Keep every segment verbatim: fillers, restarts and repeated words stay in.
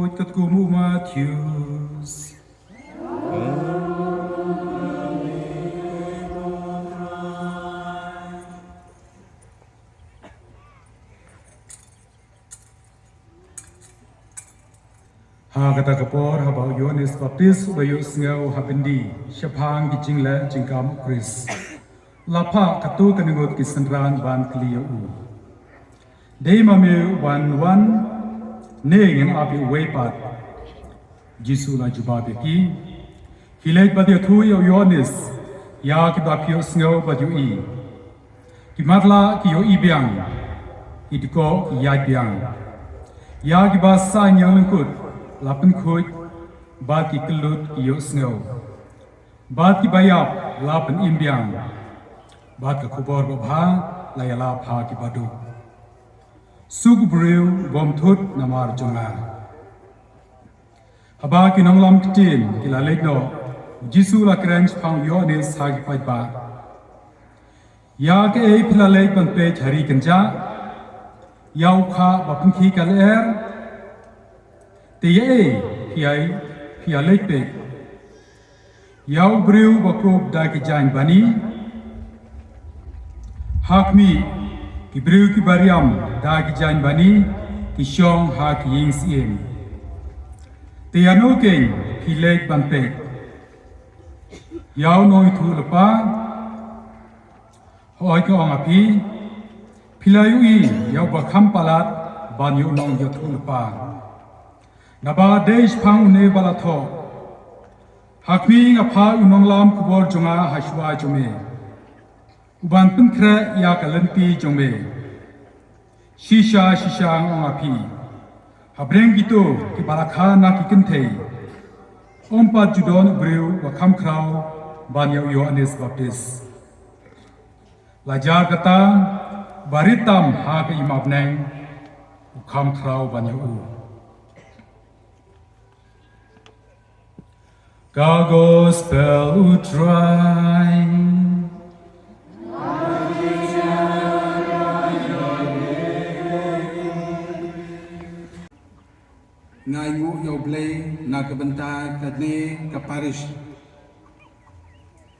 Katkum u Matthews. Ha kata ka por, haba u Ïoannis Baptist u ba ïohsngew ha byndi shaphang ki jingleh jingkam u Khrist, la phah katto katne ngut ki synran ban kylli ïa u: Dei ma me u ban wan, ne ngin ap ïa uwei pat? Jisu la jubab ïa ki: Phi leit bad ïathuh ïa u Ïoannis ïa kiba phi ïohsngew bad ïohi. Ki matlah ki ïohi biang, ki dkoh ki ïaid biang. Ïa kiba saiñ ïa lyngkut la pynkhuid, bad ki kyllut ki ïohsngew, bad kiba ïap la pynim biang, bad ka khubor babha la ïalap ha kiba duk. Suk u briew u bym thut namar jong nga. Haba ki nonglam ktien ki la leit noh, u Jisu u la kren shaphang u Ïoannis ha ki paidbah: Ïa kaei phi la leit ban peit ha ri kynjah? Ïa u khah ba pynkhih ka lyer? Te ïa ei phi ïa, phi ïa leit peit? Ïa u briew ba kup da ki jaiñ bani? Ha khmih, ki briew kiba riam da ki jaiñ bani ki shong ha ki ïing syiem. Te ïano keiñ phi leit ban peit? Ïa u nongïathuhlypa? Hooid, nga ong ha phi, phi la ïohi ïa uba kham palat ban ïoh nongïathuhlypa. Naba dei shaphang une ba la thoh: Ha khmih, nga phah ïa u nonglam khubor jong nga ha shuwa jong me, u ban pynkhreh ïa ka lynti jong me. Shisha shisha nga ong ha phi, hapdeng kito kiba la kha na ki kynthei, ym pat ju don u briew uba kham khraw ban ïa u Ïoannis Baptist. La jar kata, uba rit tam ha ka Im Balang u kham khraw ban ïa u. Ka Gospel u Trai. Nga ainguh ïa U Blei na ka bynta kane ka parish,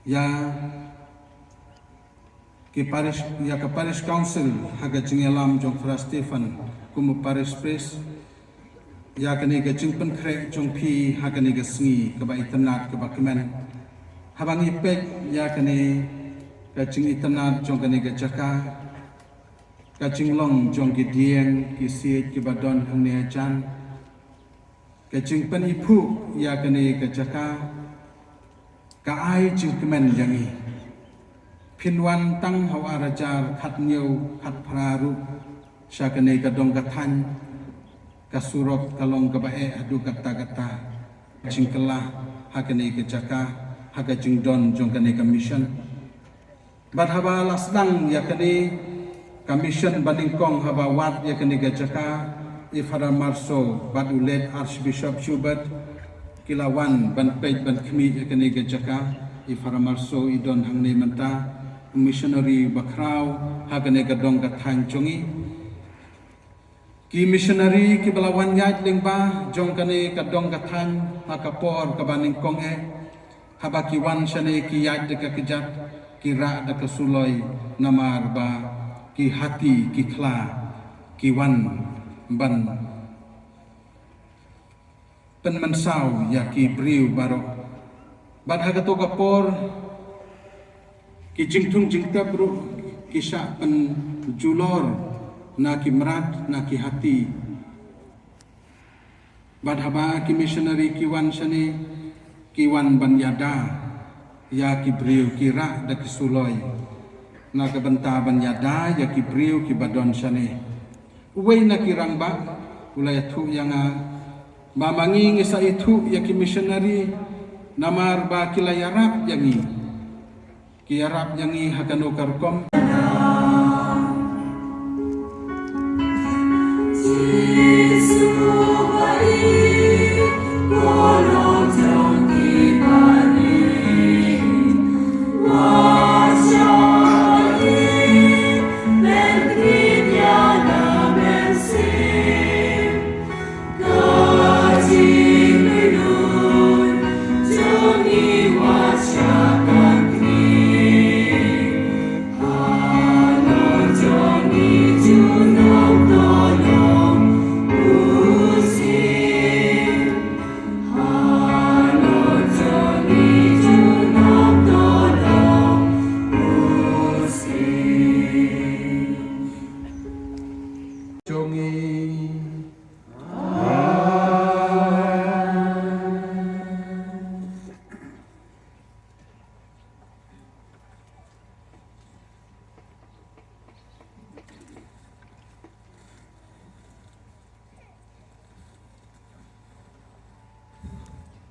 ïa ki parish, ïa ka parish council ha ka jingïalam jong Father Stephen kum u parish priest, ïa kane ka jingpynkhreh jong phi ha kane ka sngi kaba itynnad kaba kmen. Haba ngi peit ïa kane ka jingitynnad jong kane ka jaka, ka jinglong jong ki dieng ki siej kiba don hangne hajan, ka jingpyniphuh ïa kane ka jaka ka ai jingkmen ïa ngi. Phin wan tang ha u ar hajar khathynñiew khatphra ruh sha kane ka dong ka thaiñ, ka surok ka long kaba eh haduh katta katta. Jingkylla ha kane ka jaka, ha ka jingdon jong kane ka mission. Bad haba la sdang ïa kane ka mission ba nyngkong, haba wad ïa kane ka jaka, i Father Marso bad u late Archbishop Schubert ki la wan ban peit ban khmih ïa kane ka jaka. I Father Marso i don hangne mynta, u missionary ba khraw ha kane ka dong ka thaiñ jong ngi. Ki missionary kiba la wan ïaid lyngba jong kane ka dong ka thaiñ ha ka por kaba nyngkong eh, haba ki wan shane ki ïaid da ka kjat, ki rah da ka suloi, namar ba ki hati ki khla ki wan ban pynmynsaw ïa ki briew baroh. Bad ha kato ka por ki jingthung jingtep ruh ki shah pynjulor na ki mrad na ki hati. Bad haba ki missionary ki wan shane, ki wan ban ïada ïa ki briew, ki rah da ki suloi na ka bynta ban ïada ïa ki briew kiba don shane. Uwei na ki rangbah u la ïathuh ïa nga ba ma ngi ngi sa ithuh ïa ki missionary namar ba ki la ïarap ïa ngi. Ki ïarap ïa ngi ha kano ka rukom.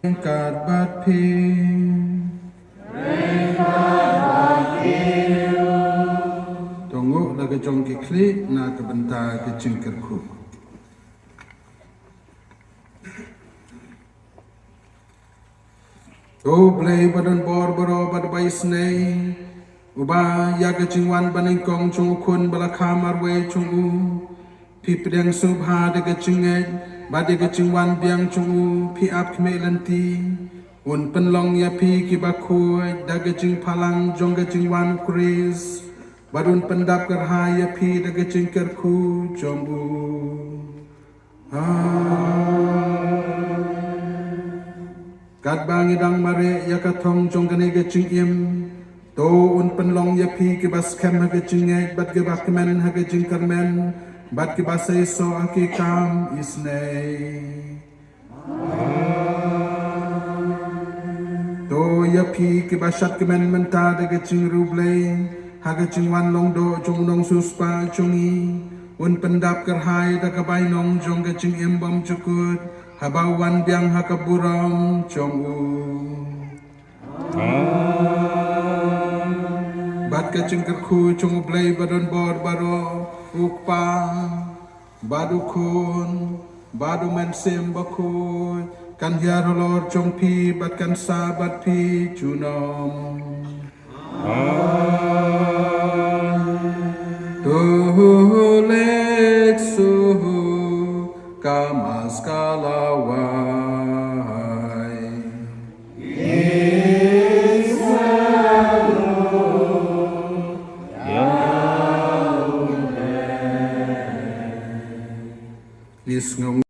Kat bad phi. To nguh la ka jong ki khlieh na ka bynta ka jingkyrkhu. To Blei ba don bor baroh bad ba isynei, uba ïa ka jingwan banyngkong jong u khun ba la kha marwei jong u phi pdiang sngewbha da ka jingngeit bad da ka jingwan biang jong u phi ap khmih lynti. Un pynlong ïa phi kiba khuid da ka jingphalang jong ka jingwan u Khrist bad un pyndap kyrhai ïa phi da ka jingkyrkhu jong u. Katba ngi dang mareh ïa ka thong jong kane ka jingim, to un pynlong ïa phi kiba skhem ha ka jingngeit bad kiba kmen ha ka jingkyrmen bad kiba seisoh ha ki kam isynei. To ïa phi kiba shad kmen mynta da ka jingriewblei ha ka jingwan long doh jong u nongsiewspah jong ngi, un pyndap kyrhai da ka bainong jong ka jingim bymjukut haba u wan biang ha ka burom jong u. Bad ka jingkyrkhu jong u Blei ba don bor baroh, u Kpa bad u Khun bad u Mynsiem Bakhuid, kan hiar halor jong phi bad kan sah bad phi junom. To leit suk ka Mass ka la wai. Ngi sngew.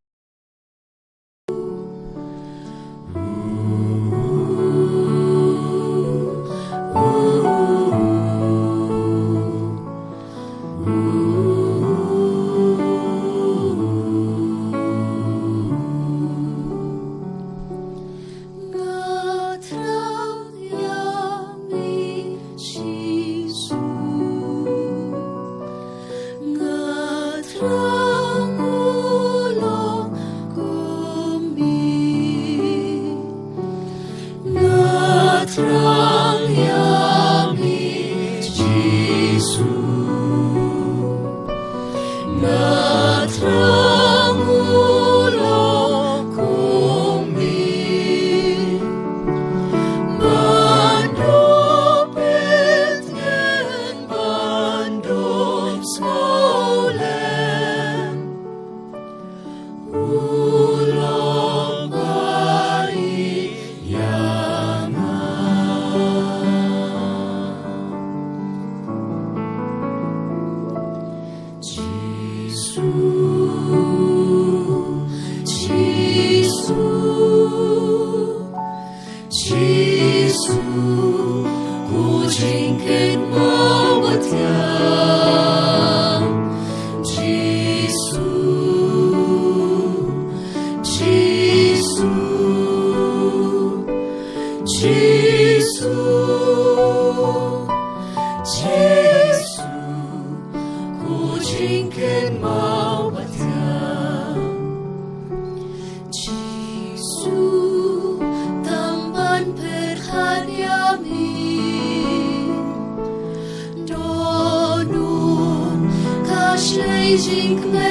Nga thrang ïa me Jisu. Nga thrang u long kum me. Nga thrang ïa me Jisu. Nga thrang u long kum me. Ban dup ïeit ngen, ban dup sngewlem. U long ba ïeit ïa nga. Jisu, Jisu, Jisu, ko jingkynmaw ba thiang. Jisu, Jisu, Jisu, Jisu, ko jingkynmaw ba thiang. Jisu, tang ban pyrkhat ïa me. Don un ka shlei jingkmen.